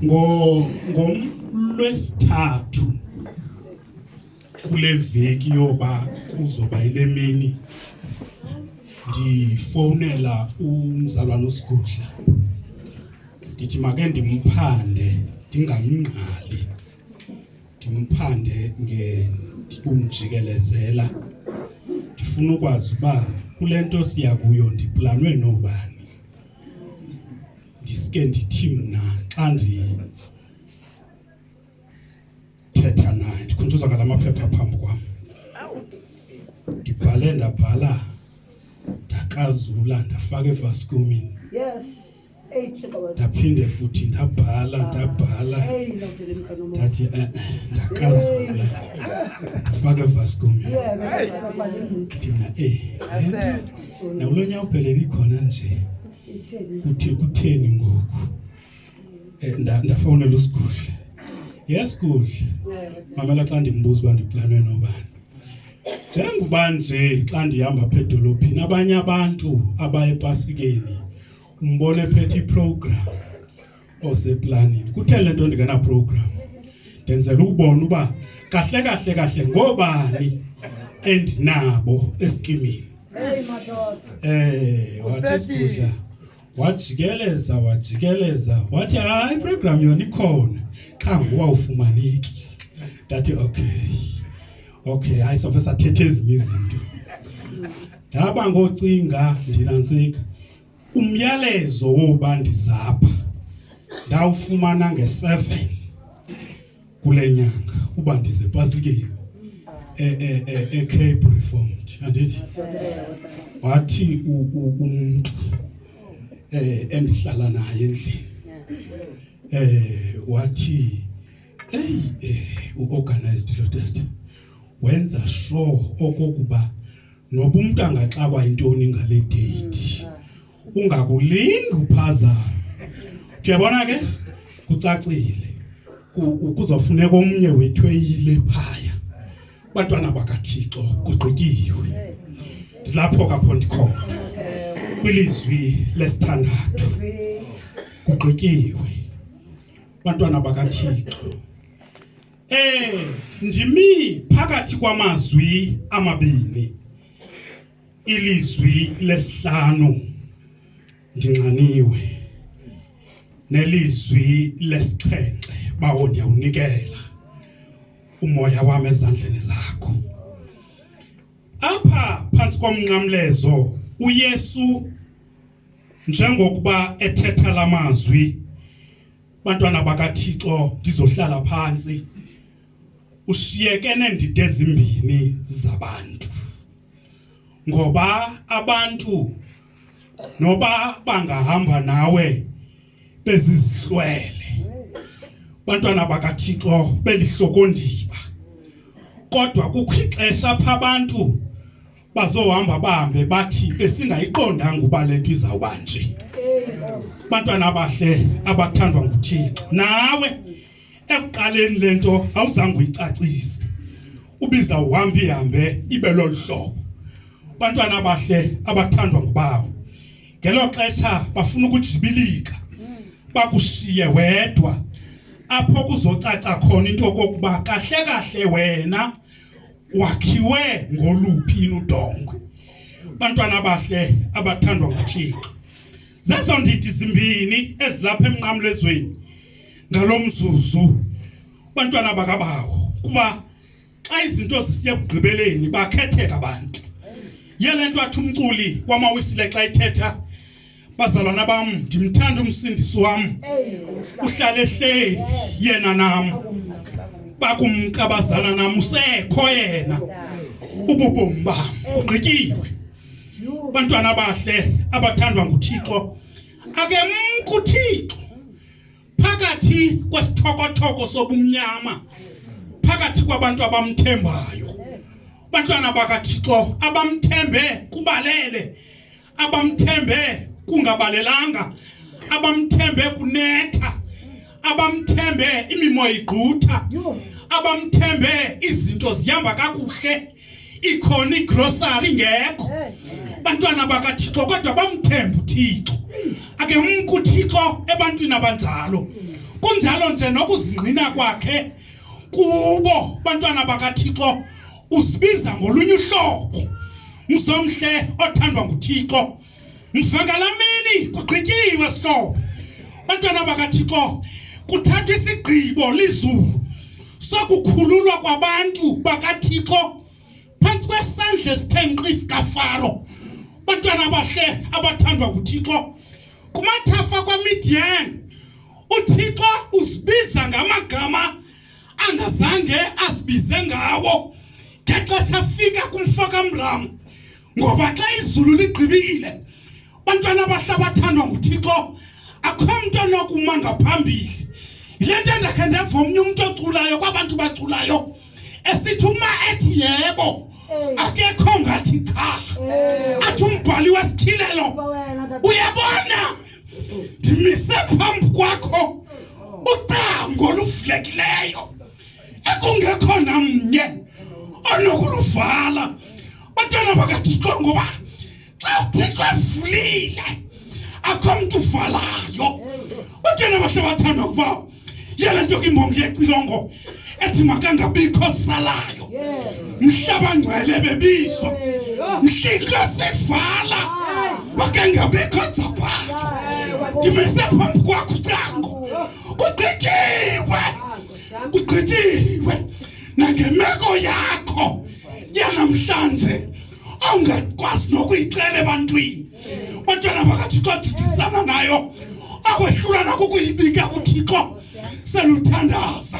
Ngomlwesithathu kule veki yoba kuzoba ile mini, ndifowunela umzalwane uSigudla, ndithi make ndimphande, ndingamngqali, ndimphande ngekumjikelezela, ndifuna ukwazi uba kule nto siya kuyo ndiplanwe nobani. Ndiske ndithi mna xa ndithetha naye ndikhunjuzwa ngala maphepha phambi kwam, ndibhale, ndabhala, ndakazula, ndafaka evaskumini. Yes. Hey, Thixo. Ndaphinde futhi ndabhala, ndabhala, Hey, Lord. ndathi ndakazula, ndafaka evaskumini. Ndithi mna le nto nakulo nyaka uphele ibikhona nje, kuthi kutheni ngoku? Ndafowunela uSigudla. Yes, Sigudla, mamela, xa ndimbuza uba ndiplanwe nobani, njengoba nje xa ndihamba apha edolophini abanye abantu abaya epasikeni umbone ephethe iprogram oseplanini, kutheni le nto ndingena-program? Ndenzela ukubona uba kahle kahle kahle ngobani endinabo eskimini. Hey, madoda. Wathi Sigudla, wajikeleza, wajikeleza, wathi hayi, iprogram yona ikhona, qha ngoku awufumaneki. Ndathi okay, hayi, sofe sathetha ezinye izinto. Ndaba ngocinga ndinantsika, umyalezo woba ndizapha ndawufumana nge-7 kule nyanga uba ndize epasikeni eCape Reformed, andithi? Wathi umuntu endihlala naye endlini, wathi hey, uorganized lo tata, wenza sure okokuba noba umuntu angaxakwa intoni ngale date, ungakulingi uphazama. Uyabona ke, kucacile, kuzofuneka omnye wethu eyile phaya. Bantwana bakaThixo, kugqityiwe. Ndilapho kapho ndikhona kwilizwi lesithandathu. Kugqityiwe, bantwana bakaThixo. Ndimi phakathi kwamazwi amabini, ilizwi lesihlanu ndinxaniwe, nelizwi lesixhenxe, bawo, ndiyawunikela umoya wami ezandleni zakho. Apha phantsi komnqamlezo uYesu njengokuba ethetha lamazwi, bantwana bakaThixo, ndizohlala phantsi, ushiyeke neendidi ezimbini zabantu, ngoba abantu noba bangahamba nawe bezizihlwele, bantwana bakaThixo, belihlokondiba, kodwa kukho ixesha apha abantu bazohamba bahambe bathi besingayiqondanga uba le nto izawuba nje. Bantwana abahle abathandwa nguThixo, nawe ekuqaleni le nto awuzange uyicacise, ubiza uhambe ihambe ibe lolu hlobo. Bantwana abahle abathandwa ngubawo, ngelo xesha bafuna ukujibilika bakushiye wedwa, apho kuzocaca khona into okokuba kahle kahle wena wakhiwe ngoluphi udongwe. Bantwana abahle abathandwa nguThixo, zezo ndidi zimbini ezilapha emnqamlezweni ngalomzuzu, bantwana bakabawo, kuba xa izinto zisiya ekugqibeleni bakhetheka abantu. Yele nto athi umculi wamawisile xa ethetha, bazalwana bam, ndimthanda umsindisi wam, uhlale ehleli yena nam, bakumka abazana nam, usekho yena, ububomi bam ugqityiwe. Bantwana abahle abathandwa nguThixo, ake mke uThixo phakathi kwesithokothoko sobumnyama, phakathi kwabantu abamthembayo, bantwana bakaThixo, abamthembe kubalele, abamthembe kungabalelanga, abamthembe kunetha, abamthembe imimoya igqutha, abamthembe izinto zihamba kakuhle, ikhona igrocery ingekho, bantwana bakaThixo, kodwa bamthemba uThixo. Ake mke uThixo ebantwini abanjalo. Kunjalo nje nokuzingqina kwakhe kubo bantwana bakaThixo uzibiza ngolunye uhlobo. Mzomhle othandwa nguThixo. Mva ngalamini kugqityiwe sihlobo. Bantwana bakaThixo kuthathwa isigqibo lizulu sokukhululwa kwabantu bakaThixo phantsi kwesandla esithe nkqi sikaFaro. Bantwana abahle abathandwa nguThixo kumathafa kwaMidian uThixo usibiza ngamagama angazange asibize ngawo ngexesha afika kumfo kaMram ngoba xa izulu ligqibile bantwana abahle abathandwa nguThixo akho mntu onokuma ngaphambili. Yile nto endakhe ndeva omnye umntu oculayo kwabantu baculayo esithi uma ethi yebo akekho ngathi cha. Athi umbhali wesityhilelo uyabona ndimise phambi kwakho ucango oluvulekileyo ekungekho namnye onokuluvala. Bantwana bakaThixo ngoba xa uThixo evulile akho mntu uvalayo. Bantwana bahle bathandwa kuba yele nto kimbongi yecilongo ethi makangabikho salayo mhlaba ngcwele bebizwa mhlinto sivala makangabikho dzaphayo. Ndimise phambi kwakho ucango kugqityiwe kugqityiwe nangemeko yakho yanamhlanje ongakwazi nokuyixela ebantwini. Bantwana bakaThixo jijisana nayo akwehlula nakukuyibika kuThixo seluthandaza.